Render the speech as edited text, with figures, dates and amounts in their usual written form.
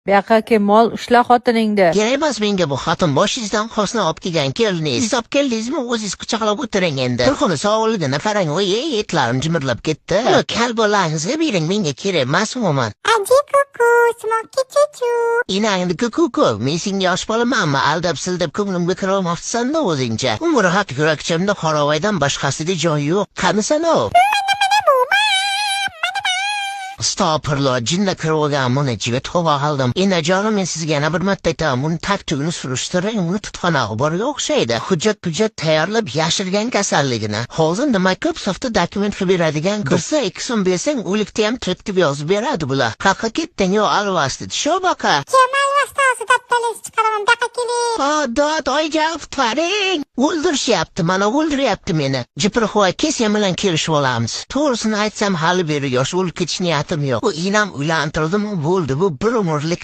Bu yoqqa kel, mol, ushla xotiningni. Kerak emas menga bu xotin, boshingizdan xosni olib kelgan keliningiz. Siz olib keldingizmi, o'zingiz quchoqlab o'tiring endi. Bir xona sog'ligini qarang, voy, ey, etlarim jimirlab ketdi. Uni kal bolangizga bering, menga kerak emas umuman. Aji kuku, smoky chuchu. Inangni kuku, men senga yosh bolamanmi, aldab sildab ko'nglimga kira olmoqchisan-da o'zingcha. Umri haq yurakchamda Qoravoydan boshqasida joy yo'q. Qanisan u? Astag'firullah, jinni kirib olgan buni ichiga, tavba qildim. Enajonim, men sizga yana bir marta aytaman, buni tagtugini surishtiring, uni tutqanog'i borga o'xshaydi. Hujjat hujjat tayyorlab yashirgan kasalligini. Hozir nima ko'p soxta dokument qilib beradigan, birsa 2 so'm bersang, o'likda ham tirik deb yozib beradi bular. Qayoqqa ketding, yo alvasti? Shu baqa. Kim alvasti dabdalasi chiqaraman, bu yoqqa keling. Ha, dod, oyijon, qutqaring. O'ldirishyapti, mana o'ldiryapti meni. Jiprixoy, kes, sen bilan kelishib olamiz. To'g'risini aytsam, hali beri yosh o'lib ketish niyatim yo'q. Bu inam uylantirdimi, bo'ldi, bu bir umrlik.